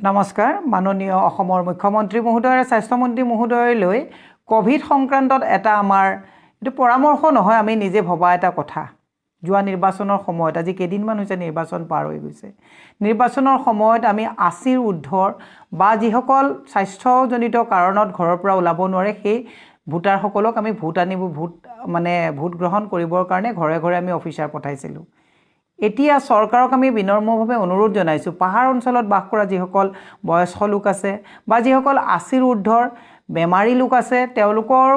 নমস্কাৰ। মাননীয় অসমৰ মুখ্যমন্ত্ৰী মহোদয় আৰু স্বাস্থ্যমন্ত্ৰী মহোদয়লৈ ক'ভিড সংক্ৰান্তত এটা আমাৰ এইটো পৰামৰ্শ নহয়, আমি নিজে ভবা এটা কথা। যোৱা নিৰ্বাচনৰ সময়ত, আজি কেইদিনমান হৈছে নিৰ্বাচন পাৰ হৈ গৈছে, নিৰ্বাচনৰ সময়ত আমি 80ৰ ঊৰ্ধৰ বা যিসকল স্বাস্থ্যজনিত কাৰণত ঘৰৰ পৰা ওলাব নোৱাৰে সেই ভোটাৰসকলক আমি ভোট আনিব, ভোট মানে ভোট গ্ৰহণ কৰিবৰ কাৰণে ঘৰে ঘৰে আমি অফিচাৰ পঠাইছিলোঁ। এতিয়া চৰকাৰক আমি বিনম্ৰভাৱে অনুৰোধ জনাইছোঁ, পাহাৰ অঞ্চলত বাস কৰা যিসকল বয়স্ক লোক আছে বা যিসকল 80ৰ ঊৰ্ধৰ বেমাৰী লোক আছে, তেওঁলোকৰ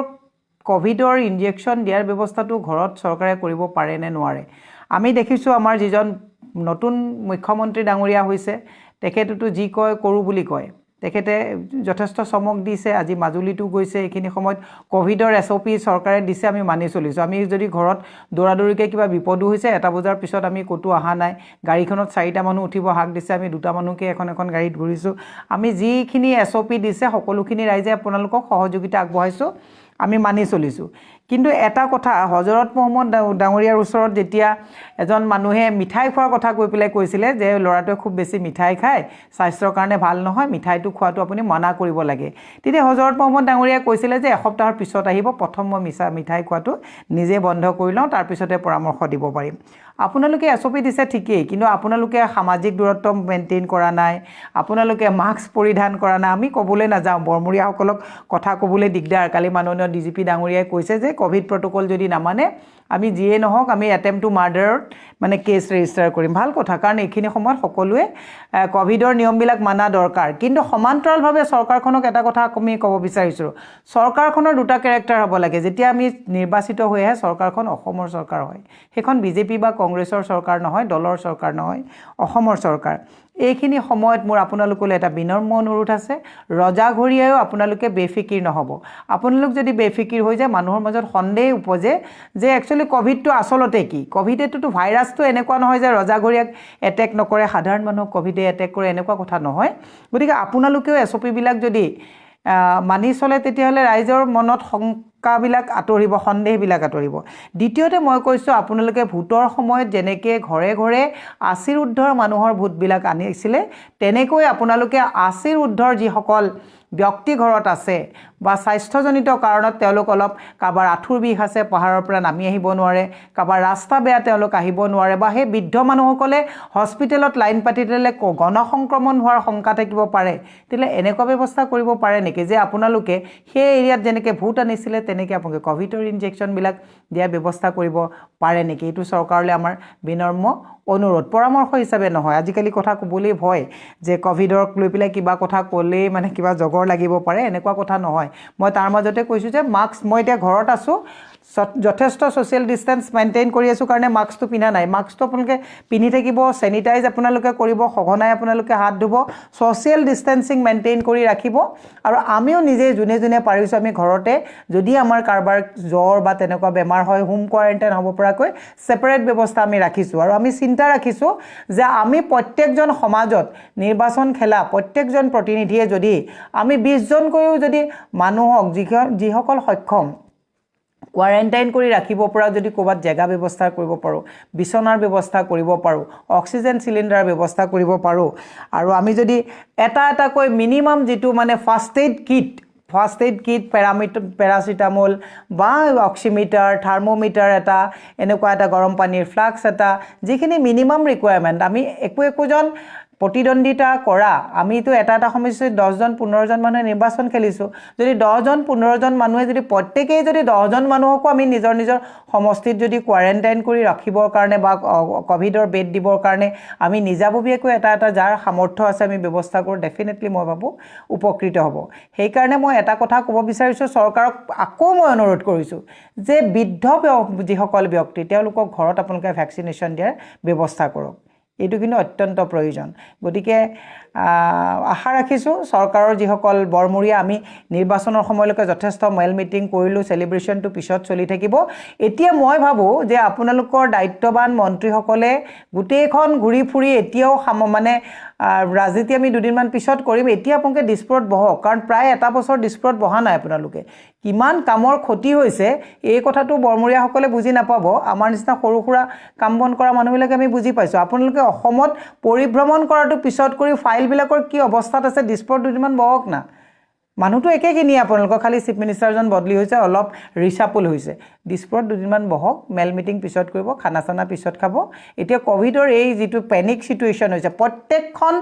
ক'ভিডৰ ইনজেকশ্যন দিয়াৰ ব্যৱস্থাটো ঘৰত চৰকাৰে কৰিব পাৰে নে নোৱাৰে? আমি দেখিছোঁ আমাৰ যিজন নতুন মুখ্যমন্ত্ৰী ডাঙৰীয়া হৈছে, তেখেতেতো যি কয় কৰোঁ বুলি কয়, তেখেতে যথেষ্ট চমক দিছে। আজি মাজুলীতো গৈছে। এইখিনি সময়ত ক'ভিডৰ SOP চৰকাৰে দিছে, আমি মানি চলিছোঁ। আমি যদি ঘৰত দৌৰা দৌৰিকৈ কিবা বিপদো হৈছে, 1 বজাৰ পিছত আমি ক'তো অহা নাই। গাড়ীখনত 4টা মানুহ উঠিব হাক দিছে, আমি 2টা মানুহকে এখন এখন গাড়ীত ঘূৰিছোঁ। আমি যিখিনি SOP দিছে সকলোখিনি ৰাইজে আপোনালোকক সহযোগিতা আগবঢ়াইছোঁ, আমি মানি চলিছোঁ। কিন্তু এটা কথা, হজৰত মহম্মদ ডাঙৰীয়াৰ ওচৰত যেতিয়া এজন মানুহে মিঠাই খোৱাৰ কথা কৈ পেলাই কৈছিলে যে ল'ৰাটোৱে খুব বেছি মিঠাই খায়, স্বাস্থ্যৰ কাৰণে ভাল নহয়, মিঠাইটো খোৱাটো আপুনি মানা কৰিব লাগে, তেতিয়া হজৰত মহম্মদ ডাঙৰীয়াই কৈছিলে যে এসপ্তাহৰ পিছত আহিব, প্ৰথম মই মিঠাই খোৱাটো নিজে বন্ধ কৰি লওঁ, তাৰপিছতে পৰামৰ্শ দিব পাৰিম। আপোনালোকে SOP দিছে ঠিকেই, কিন্তু আপোনালোকে সামাজিক দূৰত্ব মেইনটেইন কৰা নাই, আপোনালোকে মাস্ক পৰিধান কৰা নাই। আমি ক'বলৈ নাযাওঁ, বৰমূৰীয়াসকলক কথা ক'বলৈ দিগদাৰ। কালি মাননীয় DGP ডাঙৰীয়াই কৈছে যে ক'ভিড প্ৰট'কল যদি নামানে, আমি যিয়ে নহওক আমি এটেম্প টু মাৰ্ডাৰত মানে কেছ ৰেজিষ্টাৰ কৰিম। ভাল কথা, কাৰণ এইখিনি সময়ত সকলোৱে ক'ভিডৰ নিয়মবিলাক মানা দৰকাৰ। কিন্তু সমান্তৰালভাৱে চৰকাৰখনক এটা কথা আমি ক'ব বিচাৰিছোঁ, চৰকাৰখনৰ দুটা কেৰেক্টাৰ হ'ব লাগে। যেতিয়া আমি নিৰ্বাচিত হৈ আহে, চৰকাৰখন অসমৰ চৰকাৰ হয়, সেইখন বিজেপি বা কংগ্ৰেছৰ চৰকাৰ নহয়, দলৰ চৰকাৰ নহয়, অসমৰ চৰকাৰ। এইখিনি সময়ত মোৰ আপোনালোকলৈ এটা বিনম্ৰ অনুৰোধ আছে, ৰজাঘৰীয়াও আপোনালোকে বেফিকিৰ নহ'ব। আপোনালোক যদি বেফিকিৰ হৈ যায়, মানুহৰ মাজত সন্দেহ উপজে যে একচুৱেলি ক'ভিডটো আচলতে কি। ক'ভিডেটোতো ভাইৰাছটো এনেকুৱা নহয় যে ৰজাঘৰীয়াক এটেক নকৰে, সাধাৰণ মানুহক ক'ভিডে এটেক কৰে, এনেকুৱা কথা নহয়। গতিকে আপোনালোকেও SOPবিলাক যদি মানি চলে, তেতিয়াহ'লে ৰাইজৰ মনত শংকাবিলাক আঁতৰিব, সন্দেহবিলাক আঁতৰিব। দ্বিতীয়তে মই কৈছোঁ, আপোনালোকে ভোটৰ সময়ত যেনেকৈ ঘৰে ঘৰে 80ৰ ঊৰ্ধৰ মানুহৰ ভোটবিলাক আনিছিলে, তেনেকৈ আপোনালোকে 80ৰ ঊৰ্ধৰ যিসকল ব্যক্তি ঘৰত আছে বা স্বাস্থ্যজনিত কাৰণত তেওঁলোক অলপ, কাৰোবাৰ আঁঠুৰ বিষ আছে, পাহাৰৰ পৰা নামি আহিব নোৱাৰে, কাৰোবাৰ ৰাস্তা বেয়া, তেওঁলোক আহিব নোৱাৰে, বা সেই বৃদ্ধ মানুহসকলে হস্পিটেলত লাইন পাতি দিলে গণসংক্ৰমণ হোৱাৰ শংকা থাকিব পাৰে, তেতিয়াহ'লে এনেকুৱা ব্যৱস্থা কৰিব পাৰে নেকি যে আপোনালোকে সেই এৰিয়াত যেনেকৈ ভোট আনিছিলে তেনেকৈ আপোনালোকে ক'ভিডৰ ইনজেকশ্যনবিলাক দিয়াৰ ব্যৱস্থা কৰিব পাৰে নেকি? এইটো চৰকাৰলৈ আমাৰ বিনম্ৰ অনুৰোধ, পৰামৰ্শ হিচাপে নহয়। আজিকালি কথা ক'বলৈ ভয় যে ক'ভিডক লৈ পেলাই কিবা কথা ক'লেই মানে কিবা জগৰ লাগিব পাৰে, এনেকুৱা কথা নহয়। মই তাৰ মাজতে কৈছোঁ যে মাস্ক, মই এতিয়া ঘৰত আছোঁ, যথেষ্ট ছ'চিয়েল ডিষ্টেঞ্চ মেইনটেইন কৰি আছোঁ কাৰণে মাস্কটো পিন্ধা নাই। মাস্কটো আপোনালোকে পিন্ধি থাকিব, চেনিটাইজ আপোনালোকে কৰিব, সঘনাই আপোনালোকে হাত ধুব, ছ'চিয়েল ডিষ্টেঞ্চিং মেইনটেইন কৰি ৰাখিব। আৰু আমিও নিজে যোনে যোনে পাৰিছোঁ আমি ঘৰতে যদি আমাৰ কাৰোবাৰ জ্বৰ বা তেনেকুৱা বেমাৰ হয়, হোম কোৱাৰেণ্টাইন হ'ব পৰাকৈ ছেপাৰেট ব্যৱস্থা আমি ৰাখিছোঁ। আৰু আমি চিন্তা ৰাখিছোঁ যে আমি প্ৰত্যেকজন সমাজত নিৰ্বাচন খেলা প্ৰত্যেকজন প্ৰতিনিধিয়ে যদি আমি 20জনকৈও যদি মানুহক যিসকল সক্ষম কোৱাৰেণ্টাইন কৰি ৰাখিব পৰা যদি ক'ৰবাত জেগা ব্যৱস্থা কৰিব পাৰোঁ, বিচনাৰ ব্যৱস্থা কৰিব পাৰোঁ, অক্সিজেন চিলিণ্ডাৰ ব্যৱস্থা কৰিব পাৰোঁ, আৰু আমি যদি এটা এটাকৈ মিনিমাম যিটো মানে ফাৰ্ষ্ট এইড কিট, পেৰাচিটামল বা অক্সিমিটাৰ, থাৰ্মোমিটাৰ এটা, এনেকুৱা এটা গৰম পানীৰ ফ্লাক্স এটা, যিখিনি মিনিমাম ৰিকুৱাৰমেণ্ট, আমি একো একোজন প্ৰতিদ্বন্দ্বিতা কৰা, আমিতো এটা এটা সমস্যাত 10জন 15জন মানুহে নিৰ্বাচন খেলিছোঁ। যদি 10জন 15জন মানুহে যদি প্ৰত্যেকেই যদি 10জন মানুহকো আমি নিজৰ নিজৰ সমষ্টিত যদি কোৱাৰেণ্টাইন কৰি ৰাখিবৰ কাৰণে বা ক'ভিডৰ বেড দিবৰ কাৰণে আমি নিজাববীয়াকৈ এটা এটা যাৰ সামৰ্থ্য আছে আমি ব্যৱস্থা কৰোঁ, ডেফিনেটলি মই ভাবোঁ উপকৃত হ'ব। সেইকাৰণে মই এটা কথা ক'ব বিচাৰিছোঁ, চৰকাৰক আকৌ মই অনুৰোধ কৰিছোঁ যে বৃদ্ধ যিসকল ব্যক্তি তেওঁলোকক ঘৰত আপোনালোকে ভেকচিনেশ্যন দিয়াৰ ব্যৱস্থা কৰক, এইটো কিন্তু অত্যন্ত প্ৰয়োজন। গতিকে আশা ৰাখিছোঁ চৰকাৰৰ যিসকল বৰমূৰীয়া, আমি নিৰ্বাচনৰ সময়লৈকে যথেষ্ট মেল মিটিং কৰিলোঁ, চেলিব্ৰেশ্যনটো পিছত চলি থাকিব। এতিয়া মই ভাবোঁ যে আপোনালোকৰ দায়িত্বৱান মন্ত্ৰীসকলে গোটেইখন ঘূৰি ফুৰি এতিয়াও মানে ৰাজনীতি আমি দুদিনমান পিছত কৰিম। এতিয়া আপোনালোকে দিছপুৰত বহক, কাৰণ প্ৰায় এটা বছৰ দিছপুৰত বহা নাই আপোনালোকে। কিমান কামৰ ক্ষতি হৈছে এই কথাটো বৰমূৰীয়াসকলে বুজি নাপাব, আমাৰ নিচিনা সৰু সুৰা কাম বন কৰা মানুহবিলাকে আমি বুজি পাইছোঁ। আপোনালোকে অসমত পৰিভ্ৰমণ কৰাটো পিছত কৰি ফাইলবিলাকৰ কি অৱস্থাত আছে দিছপুৰত দুদিনমান বহক না। মানুহটো একেখিনিয়ে আপোনালোকৰ, খালি চিফ মিনিষ্টাৰজন বদলি হৈছে, অলপ ৰিচাপল হৈছে। দিছপুৰত দুদিনমান বহক, মেল মিটিং পিছত কৰিব, খানা চানা পিছত খাব। এতিয়া ক'ভিডৰ এই যিটো পেনিক চিটুৱেশ্যন হৈছে, প্ৰত্যেকখন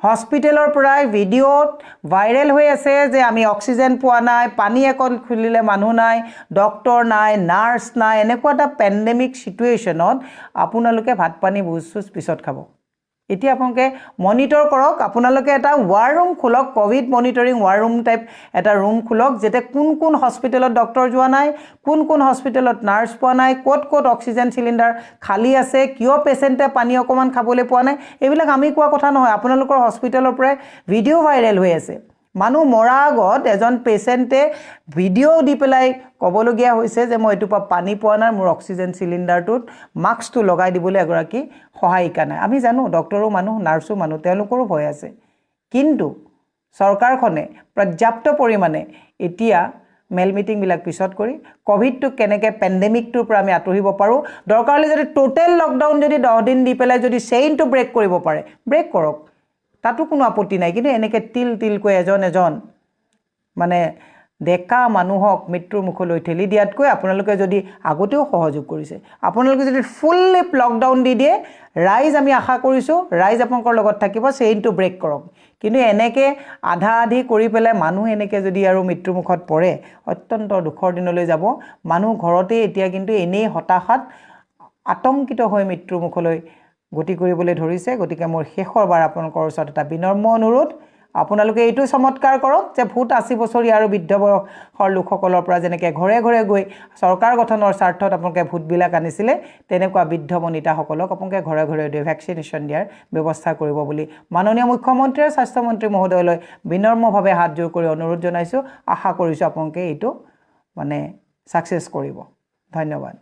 হস্পিটেলৰ পৰাই ভিডিঅ'ত ভাইৰেল হৈ আছে যে আমি অক্সিজেন পোৱা নাই, পানী একণ খুলিলে মানুহ নাই, ডক্টৰ নাই, নাৰ্ছ নাই। এনেকুৱা এটা পেণ্ডেমিক চিটুৱেশ্যনত আপোনালোকে ভাত পানী ভোজ চোজ পিছত খাব। এতিয়া আপোনালোকে মনিটৰ কৰক, আপোনালোকে এটা ৱাৰ ৰুম খোলক, covid monitoring war room type এটা ৰুম খোলক, যাতে কোন কোন হস্পিটেলত ডক্টৰ যোৱা নাই, কোন কোন হস্পিটেলত নাৰ্ছ পোৱা নাই, ক'ত ক'ত অক্সিজেন চিলিণ্ডাৰ খালী আছে, কিয় পেচেণ্টে পানী অকণমান খাবলৈ পোৱা নাই, এইবিলাক আমি কোৱা কথা নহয়, আপোনালোকৰ হস্পিটেলৰ পৰাই ভিডিঅ' ভাইৰেল হৈ আছে। মানুহ মৰা আগত এজন পেচেণ্টে ভিডিঅ' দি পেলাই ক'বলগীয়া হৈছে যে মই এইটোৰ পৰা পানী পোৱা নাই, মোৰ অক্সিজেন চিলিণ্ডাৰটোত মাস্কটো লগাই দিবলৈ এগৰাকী সহায়িকা নাই। আমি জানো ডক্টৰো মানুহ, নাৰ্ছো মানুহ, তেওঁলোকৰো ভয় আছে, কিন্তু চৰকাৰখনে পৰ্যাপ্ত পৰিমাণে এতিয়া মেল মিটিংবিলাক পিছত কৰি ক'ভিডটোক কেনেকৈ পেণ্ডেমিকটোৰ পৰা আমি আঁতৰিব পাৰোঁ, দৰকাৰ হ'লে যদি টোটেল লকডাউন যদি 10 দিন দি পেলাই যদি চেইনটো ব্ৰেক কৰিব পাৰে, ব্ৰেক কৰক, তাতো কোনো আপত্তি নাই। কিন্তু এনেকৈ তিল তিলকৈ এজন এজন মানে ডেকা মানুহক মৃত্যুৰ মুখলৈ ঠেলি দিয়াতকৈ আপোনালোকে যদি আগতেও সহযোগ কৰিছে, আপোনালোকে যদি ফুল্লি লকডাউন দি দিয়ে, ৰাইজ আমি আশা কৰিছোঁ ৰাইজ আপোনালোকৰ লগত থাকিব, চেইনটো ব্ৰেক কৰক। কিন্তু এনেকৈ আধা আধি কৰি পেলাই মানুহ এনেকৈ যদি আৰু মৃত্যুমুখত পৰে, অত্যন্ত দুখৰ দিনলৈ যাব। মানুহ ঘৰতেই এতিয়া কিন্তু এনেই হতাশাত আতংকিত হৈ মৃত্যুমুখলৈ গতি কৰিবলৈ ধৰিছে। গতিকে মোৰ শেষৰবাৰ আপোনালোকৰ ওচৰত এটা বিনম্ৰ অনুৰোধ, আপোনালোকে এইটো চমৎকাৰ কৰক যে ভোট 80 বছৰীয়া আৰু বৃদ্ধ বয়সৰ লোকসকলৰ পৰা যেনেকৈ ঘৰে ঘৰে গৈ চৰকাৰ গঠনৰ স্বাৰ্থত আপোনালোকে ভোটবিলাক আনিছিলে, তেনেকুৱা বৃদ্ধ বনিতাসকলক আপোনালোকে ঘৰে ঘৰে গৈ ভেকচিনেশ্যন দিয়াৰ ব্যৱস্থা কৰিব বুলি মাননীয় মুখ্যমন্ত্ৰী আৰু স্বাস্থ্যমন্ত্ৰী মহোদয়লৈ বিনম্ৰভাৱে হাত জোৰ কৰি অনুৰোধ জনাইছোঁ। আশা কৰিছোঁ আপোনালোকে এইটো মানে ছাকচেছ কৰিব। ধন্যবাদ।